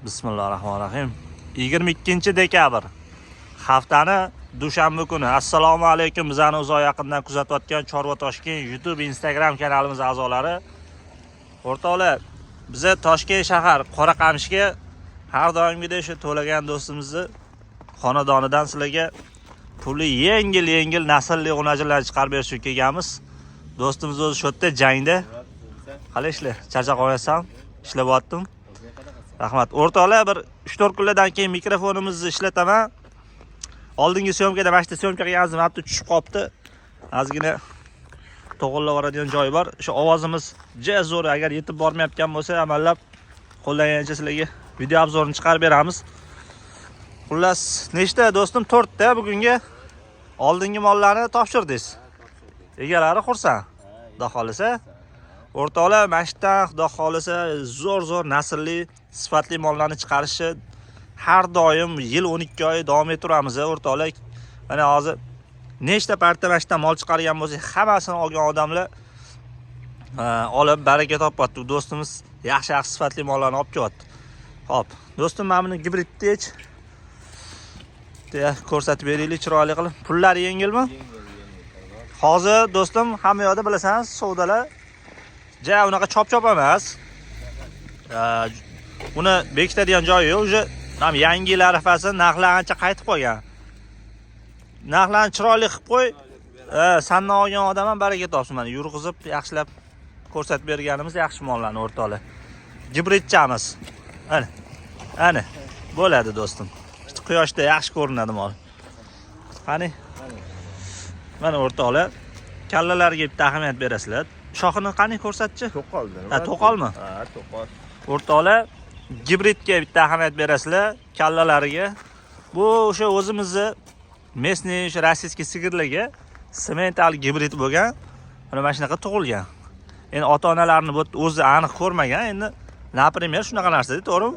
Bismillahir rohmanir rohim. 22 dekabr. Haftani dushanba kuni. Assalomu alaykum bizani uzoq yaqindan kuzatayotgan Chorva Toshkent YouTube, Instagram kanalimiz a'zolari. O'rtoqlar, biza Toshkent shahar Qoraqamishga har doimgidek shu to'lagan do'stimizni xonadonidan sizlarga puli yengil-yengil naslli g'unajinlarni chiqarib berish uchun kelganmiz. Do'stimiz o'zi shu yerda jangda. Qalay ishlar? Charchab qolmayapsan? Ishlayaptim. Rahmat. O'rtoqlar, bir 3-4 kunlardan keyin mikrofonimizni ishlataman. Oldingi съёмка da mana shu съёмка qilganimiz mana bu tushib qolibdi. Ozgina to'g'irlab yuboradigan joyi bor. Shu ovozimiz juda zo'r, agar yetib bormayotgan bo'lsa, amallab qo'ldan kelgancha sizlarga video обзор ini chiqarib beramiz. Xullas, nechta do'stim? 4 ta bugungi oldingi mollarni topshirdingiz. Egalari xursand. Xudo xohlasa. O'rtoqlar, mana shu yerdan Xudo xohlasa zo'r-zo'r naslli, sifatli mollarni chiqarishni har doim yil 12 oy davom ettiramiz, o'rtoqlar. Mana hozir nechta partiya mana shu yerdan mol chiqargan bo'lsak, hammasini olgan odamlar olib baraka topyapti. Do'stimiz yaxshi-yaxshi sifatli mollarni olib kelyapti. Xo'p, do'stim, mana buni gibridni ko'rsatib beraylik chiroyli qilib. Pullari yengilmi? Hozir do'stim, hamma yoqda bilasan, savdolar ja unaqa chop-chop emas. Uni bekitadigan joyi yo'q. Уже ham yangi yil arafasi, narxlar ancha qaytib qolgan. Narxlarni chiroyli qilib qo'y. Sandan olgan odam ham baraka topsin. Mana yurg'izib, yaxshilab ko'rsatib berganimiz yaxshi mollarni, o'rtoqlar. Gibridchamiz. Ana. Ana. Bo'ladi do'stim. İşte quyoshda yaxshi ko'rinadi mol. Qani? Mana o'rtoqlar, kallalarga bitta ahamiyat berasizlar. Shoxini qani, ko'rsatchi? To'qol. Ha, to'qolmi? Ha, to'qol. O'rtoqlar, gibridga bitta ahamiyat berasizlar, kallalariga. Bu o'sha o'zimizni местный, o'sha российский sigirlarga semental gibrid bo'lgan. Mana shunaqa tug'ilgan. Endi ota onalarini bu o'zi aniq ko'rmagan. Endi, например, shunaqa narsa, to'g'rimi?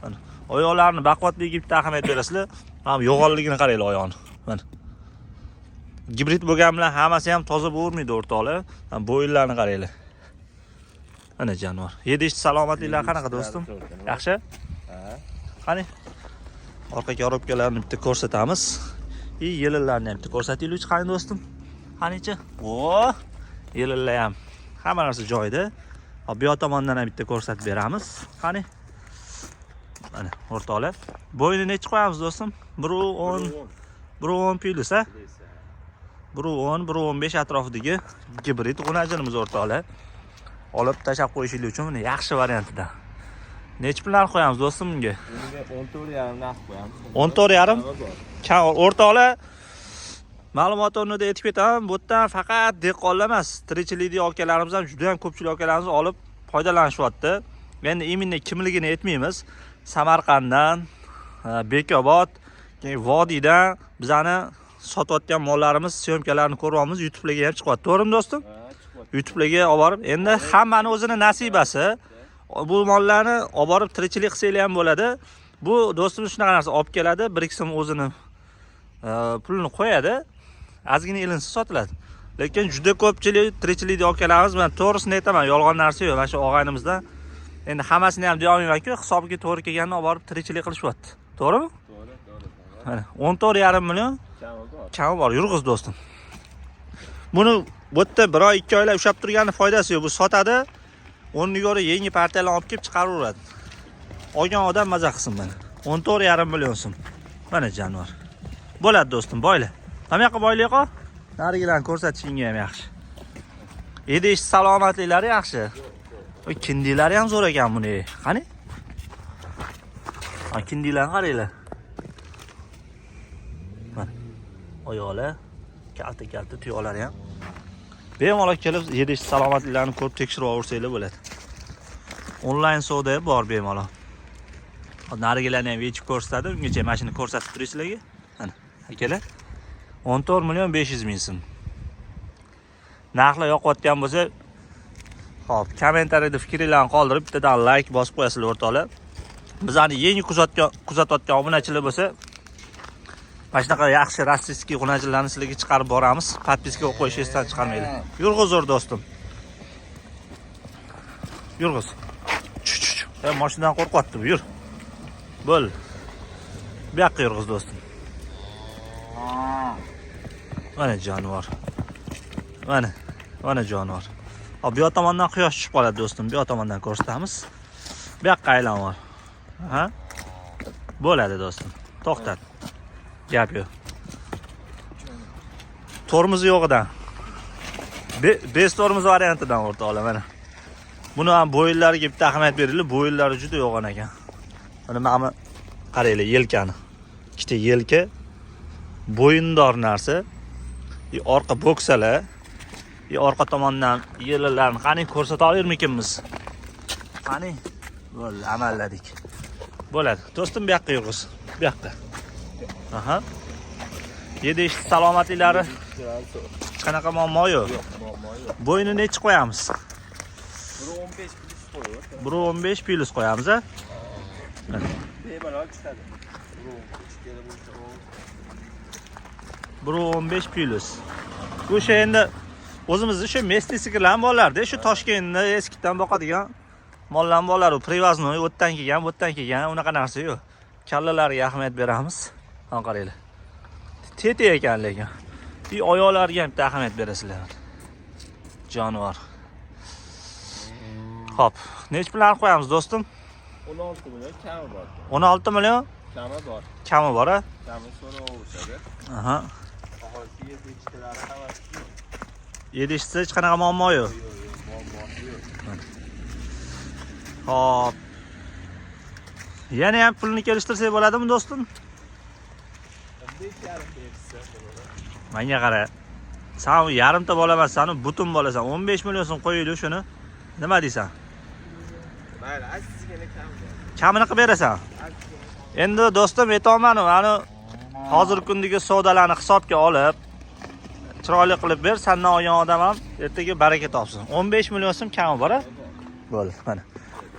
Mana oyoqlarini baquvvatligiga bitta ahamiyat berasizlar. Mana bu yo'g'onligini qaranglar, oyog'ini. Mana. Gibrid bo'lgani bilan hammasi ham toza bo'lavermaydi, o'rtoqlar. Mana bo'yinlarini qaranglar. Mana jonivor. Yedi ichdi, salomatliklari qanaqa, do'stim? Yaxshi? Ha. Qani? Orqa коробка larni bitta ko'rsatamiz. И yelinlarni ham bitta ko'rsataylik, qani do'stim? Qanichi? O, yelinlar ham hamma narsa joyida. Hop, bu yoq tomondan ham bitta ko'rsatib beramiz. Qani? Mana o'rtoqlar. Bo'yini nechi qo'yamiz, do'stim? 1.10, 1.10 plyus, a? 1.10, 1.15 atrofidagi gibrid g'unajinimiz, o'rtoqlar. Olib tashlab qo'yishlik uchun buni yaxshi variantidan. Nechi pul narx qo'yamiz, do'stim, bunga? Bunga 14,5 narx qo'yamiz. 14,5? Bor. O'rtoqlar, ma'lumot o'rnida aytib ketaman, bu yerdan faqat dehqonlar emas, tirikchilikdagi akalarimiz ham, juda ham ko'pchilik akalarimiz olib foydalanishyapti. Endi именно kimligini aytmaymiz. Samarqanddan, Bekobod, keyin vodiydan bizani sotayotgan mollarimiz съёмка larini ko'ryapmiz, YouTube'larga ham chiqyapti. To'g'rimi, do'stim? Ha, chiqyapti. YouTube'larga olib borib, endi hammani o'zini nasibasi. Bu mollarni olib borib tirikchilik qilsanglar ham bo'ladi. Bu do'stimiz shunaqa narsa olib keladi, 1-2 so'm o'zini pulini qo'yadi. Ozgina ilinsa sotiladi. Lekin juda ko'pchilik tirikchilikda akalarimiz, men to'g'risini aytaman, yolg'on narsa yo'q. Mana shu og'aynimizdan endi hammasini ham deya olmayman-ku, hisobiga to'g'ri kelganini olib borib tirikchilik qilishyapti. To'g'rimi? To'g'ri. Mana 14,5 million Kami bor. kami bor. Yurg'iz, do'stim. Buni bu yerda bir oy, 2 oylab ushlab turgani foydasi yo'q. Bu sotadi. O'rniga ko'ra yangi partiyalarni olib kelib chiqaraveradi. Olgan odam maza qilsin mana. 14,5 million so'm. Mana jonivor. Bo'ladi, do'stim, boyla. Mana bu yoqqa boylik qol. Narigilarni ko'rsatishingga ham yaxshi. Yedi ish, salomatliklari yaxshi. Oy, kindiklari ham zo'r ekan buni. Qani? Ha, kindiklarni qaranglar. Mana. Oyoqlar kalta kalta, tuyoqlari ham. Bemalol kelib yedish, salomatliklarini ko'rib, tekshirib olsanglar bo'ladi. Onlayn savdo ham bor bemalol. Hozir narigilarni ham yechib ko'rsatadi. Ungacha mana shuni ko'rsatib turay sizlarga. Mana, akalar. 14 million 500 ming so'm. Narxlar yoqayotgan bo'lsa, hop, kommentariyada fikringlarni qoldirib, bittadan like bosib qo'yasizlar, o'rtoqlar. Bizani yangi kuzatayotgan obunachilar bo'lsa, mana shunaqa yaxshi российский g'unachilarni sizlarga chiqarib boramiz. Подписка qilib qo'yishni esdan chiqarmanglar. Yurg'iz, do'stim. Yurg'iz. Chu, chu, chu. E, mashinadan qo'rqyapti bu, yur. Bo'l. Bu yoqqa yurg'iz, do'stim. Mana jonivor. Mana, mana jonivor. Hop, bu yoq tomondan quyosh tushib qoladi, do'stim. Bu yoq tomondan ko'rsatamiz. Bu yoqqa aylanvor. Ha? Bo'ladi, do'stim. To'xtat. Gap yo'q. Tormozi yo'g'idan. Без tormoz variantidan, o'rtoqlar, mana. Buni ham bo'yinlariga bitta ahamiyat beringlar, bo'yinlari juda yo'g'on ekan. Mana qaranglar yelkani. Ikkita yelka bo'yindor narsa. И orqa boksalar, и orqa tomondan yelalarni qani ko'rsata olarmikinmiz? Qani? Bo'ldi, amalladik. Bo'ladi. Do'stim, bu yoqqa yurg'iz. Bu yoqqa. Aha. Yedi eshit, salomatliklari hech qanaqa muammo yo'q. Yo'q, muammo yo'q. Bo'yni nechi qo'yamiz? 1.15 plyus qo'yib. 1.15 plyus qo'yamiz, a? Bemalol chiqadi. 1.15 kelib bo'lsa, 1.15 plyus. O'sha endi o'zimizni o'sha местный sigirlar bolalarda, shu Toshkentda eskidan boqadigan mollar bolalar, u привозной, u yerdan kelgan, bu yerdan kelgan, unaqa narsa yo'q. Kallalariga ahamiyat beramiz. Mana qaranglar. Tete ekan lekin. И oyoqlariga ham bitta ahamiyat berasizlar. Jonivor. Xo'p, nechi pul narx qo'yamiz, do'stim? 16 million kami bor. 16 million Kami bor. Kami bor, a? Kami so'raverishadi. Aha. Oxirgi yedi ichtalari hammasi yo'q. Yedishsa hech qanaqa muammo yo'q. Yo'q, muammosi yo'q. Xo'p. Yana ham pulni kelishtirsak bo'ladimi, do'stim? 5,5 berishsa bo'ladi. Menga qara. San yarimta bola emassan, butun bolasan. 15 million so'm qo'yaylik shuni. Nima deysan? Mayli, ozgina kami bor. Kamini qilib berasan. Ozgina. Endi, do'stim, aytyapman, ani hozirgi kundagi savdolarni hisobga olib, chiroyli qilib ber, sandan olgan odam ham ertaga baraka topsin. 15 million so'm kami bor, a? Bo'ldi, mana.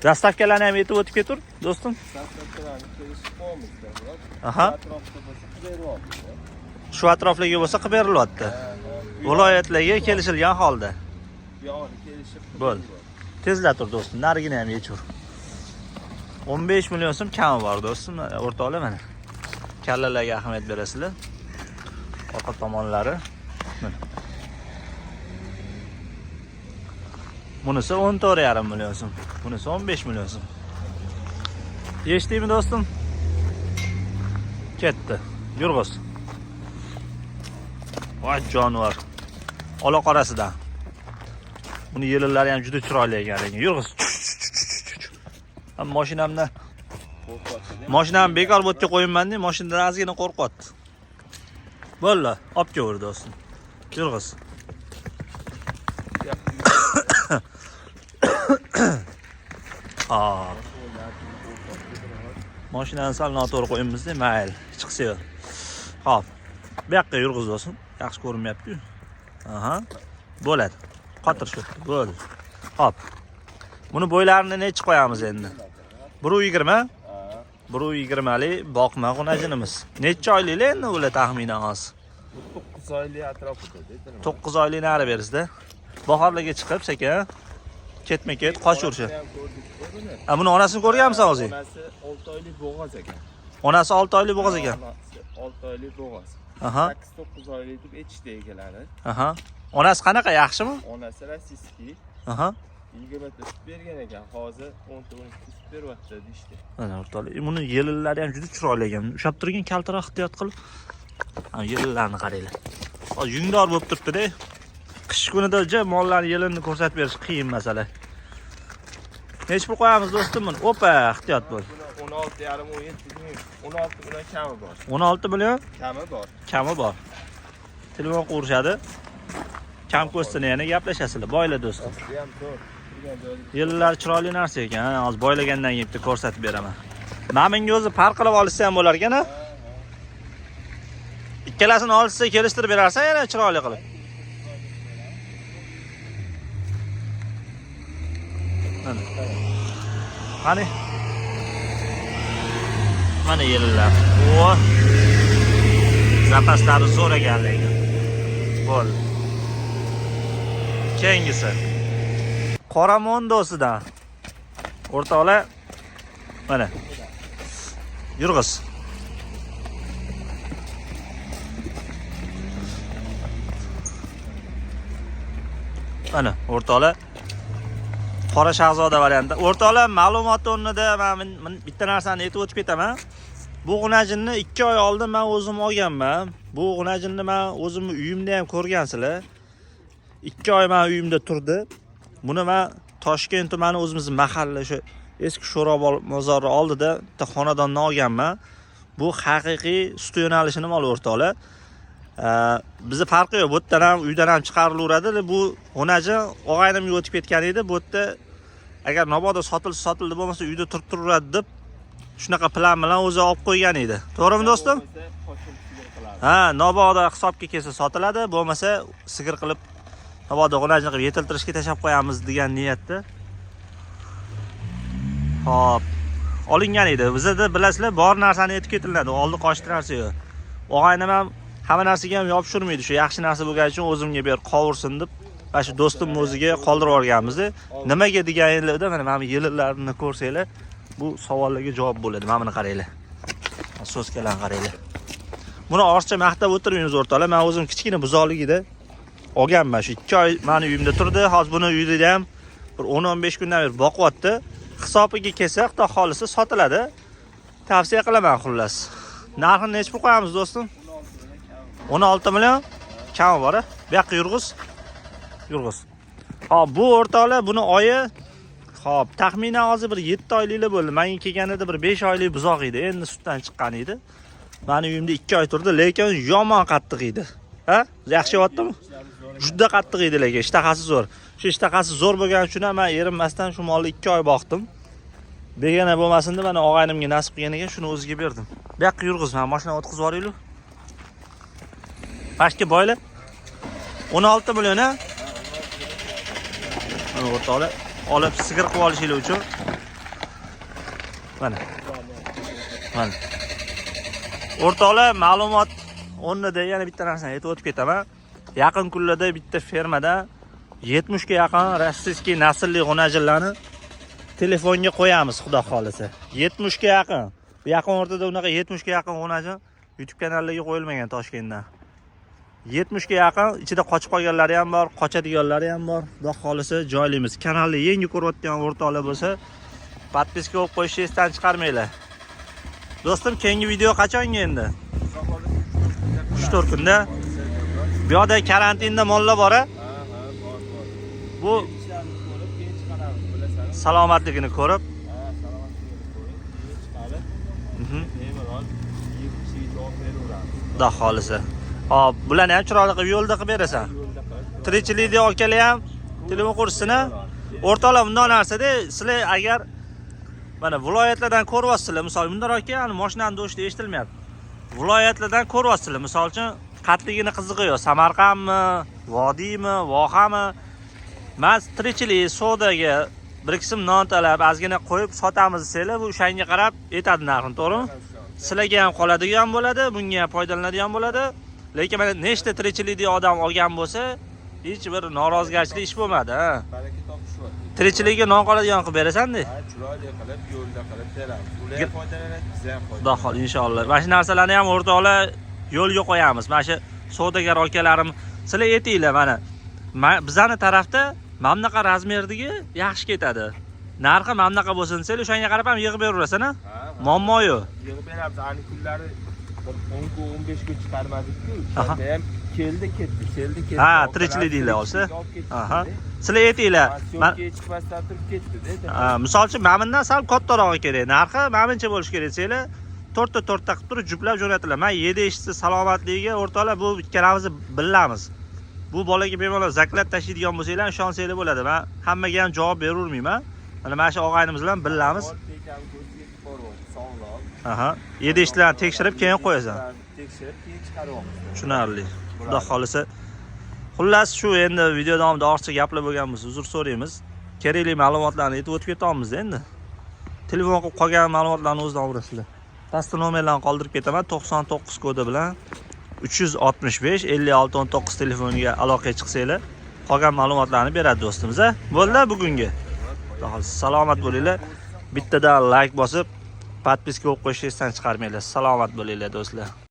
Доставка larni ham yetib o'tib ketur, do'stim. Доставка larni kelishib qo'yamiz, biroq. Aha. Atrofda bo'lsa qilib beryapmiz. Shu atroflarga bo'lsa qilib berilyapti. Viloyatlarga kelishilgan holda. Buyog'ini kelishib qilib Bo'ldi. beryapmiz. Tezlatur, do'stim, narigini ham yechur. 15 million so'm kami bor, do'stim. O'rtoqlar, mana. Kallalarga ahamiyat berasizlar. Orqa tomonlari. Mana. Bunisi 14,5 million so'm. Bunisi 15 million so'm. Yechdingmi, do'stim? Ketdi. Yurg'iz. Voy jonivor. Ola qorasidan. Buni yelinlari ham juda chiroyli ekan lekin. Yurg'iz. Ham mashinamda Qo'rqyapti. Mashinamni bekor bu yerga qo'yibman deb, mashinadan ozgina qo'rqyapti. Bo'ldi, olib kelaver, do'stim. Yurg'iz. Yo'q. Hop. Mashinani sal noto'g'ri qo'yibmiz-da, mayli, chiqsa yo'q. Hop. Bu yoqqa yurg'iz, do'stim. Yaxshi ko'rinmayapti-yu. Aha. Bo'ladi. Qotir shu. Bo'ldi. Hop. Buni bo'ylarini nechi qo'yamiz endi? 1.20? Ha. 1.20lik boqma xunajinimiz. Necha oyliklar endi ular taxminan hozir? Bu 9 oylik atrofida. 9 oylik nari berisida. Bahorlarga chiqib sekin ketma-ket qochaverishadi. Onasini ham ko'rdik buni. Ha, buni onasini ko'rganmisan o'zing? Onasi 6 oylik bo'g'oz ekan. Onasi 6 oylik bo'g'oz ekan. Onasi 6 oylik bo'g'oz. Aha. 8-9 oylik deb aytishdi egalari. Aha. Onasi qanaqa, yaxshimi? Onasi российский. Aha. 20 ta sut bergan ekan. Hozir 10 ta 12 ta sut beryapti deyishdi. Mana, o'rtoqlar, buni yelinlari ham juda chiroyli ekan. Ushlab turgin kaltaroq, ehtiyot qilib. Ha, yelinlarni qaranglar. Hozir yungdor bo'lib turibdi-da. Qish kunida ja mollarni yelinini ko'rsatib berish qiyin masala. Nechi pul qo'yamiz, do'stim, buni? Opa, ehtiyot bo'l. Buni 16,5 17 ming, 16 million kami bor. 16 million Kami bor. Kami bor. Telefon qurishadi. Kam ko'stini yana gaplashasizlar. Boyla, do'stim. Osti ham to'rt. Turgan joyi. Yelinlar chiroyli narsa ekan. Ha, hozir boylagandan keyin bitta ko'rsatib beraman. Mana bunga o'zi par qilib olishsa ham bo'lar ekan, a? Ikkalasini olishsa kelishtirib berarsan yana chiroyli qilib. Mana. Qani? Mana yelinlar. O. Zapaslari zo'r ekan lekin. Bo'ldi. Keyingisi. Qoramondosidan. O'rtoqlar, mana. Yurg'iz. Mana o'rtoqlar, Qora Shahzoda varianti. O'rtoqlar, ma'lumot o'rnida men bitta narsani aytib o'tib ketaman. Bu g'unajinni 2 oy oldin men o'zim olganman. Bu g'unajinni men o'zimni uyimda ham ko'rgansizlar. 2 oy men uyimda turdi. Buni men Toshkent tumani o'zimizni mahalla o'sha eski Sho'rob bozori oldida bitta xonadondan olganman. Bu haqiqiy sut yo'nalishini mol o'rtoqlar. Bizni farqi yo'q. Bu yerdan ham, uydan ham chiqarilaveradi. Bu g'unajin og'aynimga o'tib ketgan edi. Bu yerda agar mabodo sotilsa sotildi, bo'lmasa uyda turib turaveradi deb shunaqa plan bilan o'zi olib qo'ygan edi. To'g'rimi do'stim? Qo'shib sigir qiladi. Ha, mabodo hisobga kelsa sotiladi, bo'lmasa sigir qilib mabodo g'unajin qilib yetiltirishga tashlab qo'yamiz degan niyatda. Xo'p, olingan edi. Bizda bilasizlar, bor narsani aytib ketiladi, oldi qochdi narsa yo'q. Og'aynim ham hamma narsaga ham yopishtirmaydi. Shu yaxshi narsa bo'lgani uchun o'zimga ber, qovursin deb mana shu do'stimni o'ziga qoldirib yuborganmiz. Nimaga deganinglarda mana bu yilillarini ko'rsanglar, bu savollarga javob bo'ladi. Mana buni qaranglar. So'zkalarni qaranglar. Buni ortiqcha maqtab o'tirmaymiz o'rtoqlar. Men o'zim kichkina buzoqligida olganman. Shu 2 oy meni uyimda turdi. Hozir buni uyida ham bir 10-15 kundan beri boqyapti. Hisobiga kelsa, Xudo xolisa sotiladi. Tavsiya qilaman xullas. Narxini necha pul qo'yamiz do'stim? 16 million kami bor. Bu yoqqa yurg'iz. Yurg'iz. Hop, bu o'rtoqlar buni oyi hop, taxminan hozir bir 7 oyliklar bo'ldi. Menga kelganida bir 5 oylik buzoq edi. Endi sutdan chiqqan edi. Meni uyimda 2 oy turdi, lekin yomon qattiq edi. Ha? Yaxshi yotdimi? Juda qattiq edi lekin ishtahasi zo'r. Shu ishtahasi zo'r bo'lgani uchun ham men erinmasdan shu molni 2 oy boqdim. Begona bo'lmasin deb mana og'aynimga nasib qilgan ekan, shuni o'ziga berdim. Bu yoqqa yurg'iz, mana mashina o'tkazib yuboraylik. Pashka boylar. 16 million a? Mana o'rtoqlar, olib sigir qilib olishinglar uchun. Mana. Mana. O'rtoqlar, ma'lumot o'rnida yana bitta narsani aytib o'tib ketaman. Yaqin kunlarda bitta fermada 70 ga yaqin rossiyskiy naslli g'unajinlarni telefonga qo'yamiz, xudo xolisa. 70 ga yaqin. Bu yaqin o'rtada unaqa 70 ga yaqin g'unajin YouTube kanallarga qo'yilmagan Toshkentda. 70 ga yaqin, ichida qochib qolganlari ham bor, qochadiganlari ham bor. Xudo xolisa joylaymiz. Kanalni yangi ko'rayotgan o'rtoqlar bo'lsa, подписка bo'lib qo'yishni esdan chiqarmanglar. Do'stim, keyingi video qachonga endi? 3-4 kunda. Bu yoqda karantinda mollar bor a? Ha, ha, bor, bor. Bu Ishlarni ko'rib, keyin chiqaramiz, bilasan. salomatligini ko'rib, Ha, salomatligini ko'rib, keyin chiqarib, bemalol yeb javob beraveramiz. Xudo xolisa. Hop, bularni ham chiroyli qilib yo'lda qilib berasan. Yo'lda qilib. Tirikchilikda akalar ham telefon ko'rishsin a? O'rtoqlar, bundoq narsada sizlar agar mana viloyatlardan ko'ryapsizlar, misol bundoq aka, yani mashinani do'shida eshitilmayapti. Viloyatlardan ko'ryapsizlar, misol uchun qatligini qizig'i yo'q. Samarqandmi, Vodiymi, Vohami? Mas tirikchilik savdoga bir qism non talab ozgina qo'yib sotamiz desanglar, bu o'shanga qarab aytadi narxini, to'g'rimi? Sizlarga ham qoladigan bo'ladi, bunga ham foydalanadigan bo'ladi. Lekin mana nechta tirikchilikdagi odam olgan bo'lsa, hech bir norozigarchilik ish bo'lmadi, ha. Baraka topishyapti. Tirikchilikka non qoladigan qilib berasan-da. Ha, chiroyli qilib, yo'lda qilib beramiz. Ular ham foydalanadi, biz ham Xudo foydalanamiz. xohlasa inshaalloh. Mana shu narsalarni ham o'rtoqlar yo'lga qo'yamiz. Mana shu savdogar akalarim, sizlar aytinglar mana. Bizani tarafda mana bunaqa razmerdagi yaxshi ketadi. Narxi mana bunaqa bo'lsin desanglar, o'shanga qarab ham yig'ib beraverasan, ha? Ha, ha. Muammo yo'q. Yig'ib beramiz. Ani kunlari bir 10 kun, 15 kun chiqarmadik-ku. Aha. O'shanda ham keldi, ketdi, keldi, ketdi. Ha, Olib tirikchilik deylar olsa. tirikchilik olib ketdi. Aha. Sizlar aytinglar. Syomkaga chiqmasdan turib ketdi-da. Ha, misol uchun mana bundan sal kattarog'i kerak. Narxi mana buncha bo'lishi kerak desanglar, to'rtta to'rtta qilib turib juplab jo'natiladi. Men yedi eshitsa salomatligiga o'rtoqlar bu ikkalamiz bilamiz. Bu bolaga bemalol заклад tashlaydigan bo'lsanglar, ishonsanglar bo'ladi. Men hammaga ham javob beravermayman. Mana shu og'aynimiz bilan bilamiz. Mol tekam ko'ziga yetib boryapti, sog'lom. Aha. Yedi eshitlarni tekshirib keyin qo'yasan. Tekshirib keyin chiqaryapmiz. Tushunarli. Xudo xolisa. Xullas shu endi video davomida ortiqcha gaplar bo'lgan bo'lsa uzr so'raymiz. Kerakli ma'lumotlarni aytib o'tib ketamiz endi. Telefon qilib qolgan ma'lumotlarni o'zidan olasizlar. Pastda nomerlarni qoldirib ketaman. 99 kodi bilan 365 56 19 telefoniga aloqaga chiqsanglar, qolgan ma'lumotlarni beradi do'stimiz. A? Bo'ldi bugungi. Xudo xolisa salomat bo'linglar. Bittadan like bosib, Подписка bo'lib qo'yishni esdan chiqarmanglar. Salomat bo'linglar, do'stlar.